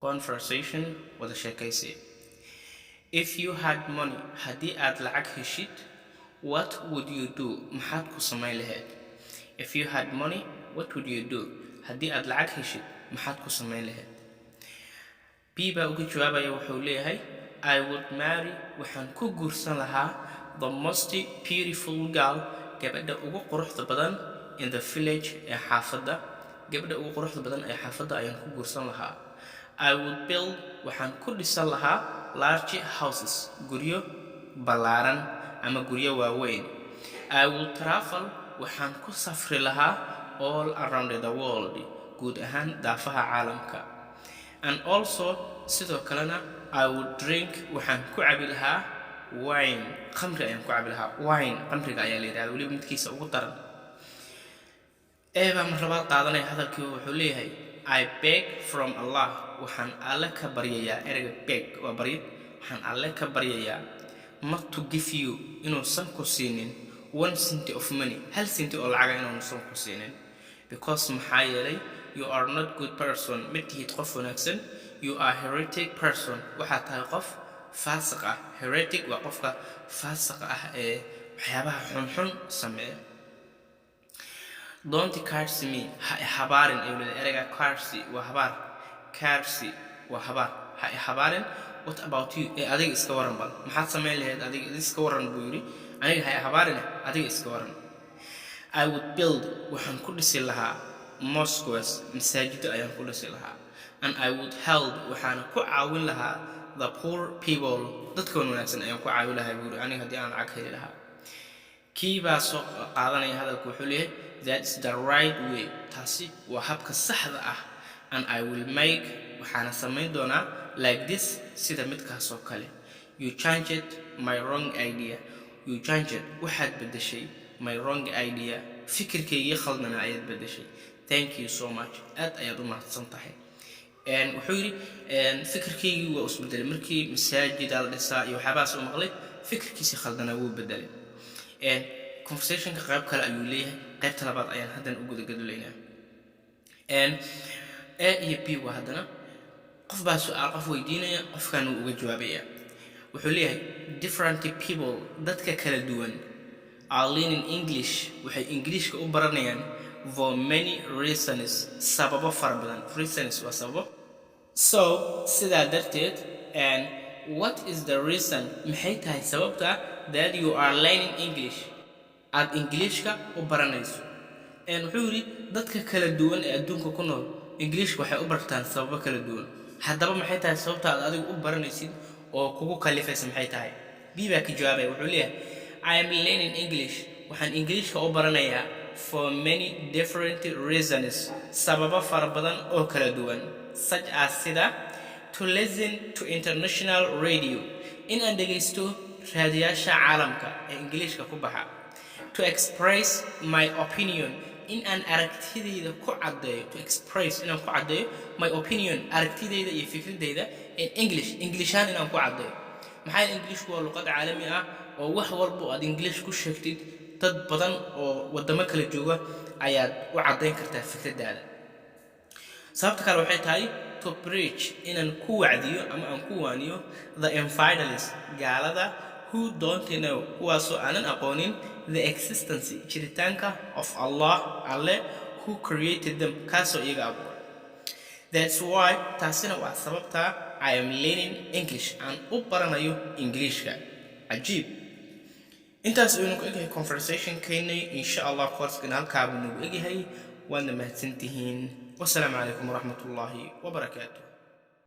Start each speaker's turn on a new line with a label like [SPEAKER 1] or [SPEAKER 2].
[SPEAKER 1] Conversation, wada sheekaysi. If you had money, haddii aad lacag heshid, what would you do? Maxaad ku samayn lahayd? If you had money, what would you do? Haddii aad lacag heshid, maxaad ku samayn lahayd? B baa uga jawaabaya. Wuxuu leeyahay, "I would marry," waxaan ku guursan lahaa, "the most beautiful girl," gabadha ugu quruxda badan, "in the village," ee xaafadda. Gabadha ugu quruxda badan ee xaafadda ayaan ku guursan lahaa. "I would build," waxaan ku dhisan lahaa, "large houses," guryo ballaaran ama guryo waaweyn. "I would travel," waxaan ku safri lahaa, "all around the world," guud ahaan daafaha caalamka. "And also," sidoo kalena, "I would drink," waxaan ku cabi lahaa, "wine," khamri ayaan ku cabi lahaa. Wine khamriga ayaa la yidhahda, weliba midkiisa ugu daran. A baa mar labaad qaadanaya hadalkii. Wuxuu leeyahay, "I beg from Allah," waxaan Alle ka baryayaa. Ereyga "beg" waa baryid. Waxaan Alle ka baryayaa, "not to give you," inuusan ku siinin, "1 cent of money," hal centi oo lacaga inuusan ku siinin, "because," maxaa yeelay, "you are not good person," ma tihid qof wanaagsan. "You are heretic person," waxaa tahay qof faasiq ah. Heretic waa qofka faasiq ah ee waxyaabaha xunxun sameeya. "Don't curse me," ha i habaarin ayuu leeyahay. Ereyga "curse" waa habaar. "Curse" waa habaar. Ha i habaarin. "What about you?" Ee adiga iska waran bal, maxaad samayn lahayd? Adiga iska waran buu yidhi. Aniga ha i habaarine, adiga iska waran. "I would build," waxaan ku dhisi lahaa, "mosques," masaajido ayaan ku dhisi lahaa. "And I would help," waxaana ku caawin lahaa, "the poor people," dadka wanaagsan ayaan ku caawin lahaa buu yidhi, aniga haddii aan lacag heli lahaa. Kii baa soo qaadanaya hadalka. Wuxuu leeyahay, "That's the right way," taasi waa habka saxda ah. "And I will make," waxaana samayn doonaa, "like this," sida midkaas oo kale. "You changed my wrong idea." "You changed," waxaad beddeshay, "my wrong idea," fikirkaygii khaldana ayaad beddeshay. "Thank you so much," aad ayaad u mahadsan tahay. Wuxuu yidhi, fikirkaygii waa isbedelay markii masaajida la dhisaa iyo waxyaabahaas u maqlay. Fikirkiisii khaldanaa wuu bedelay. Conversationka qayb kale ayuu leeyahay. Qaybta labaad ayaan haddana u gudagadulaynaa. A iyo B waa haddana qof baa su-aal qof weydiinaya, qofkan wuu uga jawaabaya. Wuxuu leeyahay, "Different people," dadka kala duwan, "are learning English," waxay Ingiliishka u baranayaan, "for many reasons," sababo fara badan. "Reasons" waa sababo. "So," sidaa darteed, "and what is the reason," maxay tahay sababta, "that you are learning English," aad Ingiliishka u baranayso? Wuxuu yidhi, dadka kala duwan ee adduunka ku nool Ingiliishka waxay u bartaan sababo kala duwan. Haddaba maxay tahay sababta aad adigu u baranaysid oo kugu kalifaysa? Maxay tahay? B baa ka jawaabaya. Wuxuu leeyahay, "I am learning English," waxaan Ingiliishka u baranayaa, "for many different reasons," sababo fara badan oo kala duwan, "such as," sida, "to listen to international radio," in aan dhegaysto raadiyaasha caalamka ee Ingiliishka ku baxa, "to express my opinion," in aan aragtidayda ku caddeeyo, "to express," inaan ku caddeeyo, "my opinion," aragtidayda iyo fikradayda, "in English," Inglishaan inaan ku caddeeyo. Maxaa yeele, Ingiliishku waa luqad caalami ah oo wax walba oo aad English ku sheegtid, dad badan oo waddamo kala jooga ayaad u caddayn kartaa fikraddaada. Sababta kale waxay tahay, "to preach," inaan ku wacdiyo ama aan ku waaniyo, "the infidels," gaalada, "who don't know," kuwaasoo aanan aqoonin, "the existence," jiritaanka, "of Allah," Alle, "who created them," kaasoo iyaga abuuray. "That's why," taasina waa sababta, "I am learning English," aan u baranayo Ingiliishka. Cajiib. Intaas aynu ku egyahay conversationkeennay. Insha Allah coursekana halkaa buu nagu egyahay. Waadna mahadsantihiin. Wasalaamu calaykum waraxmatullaahi wabarakaatu.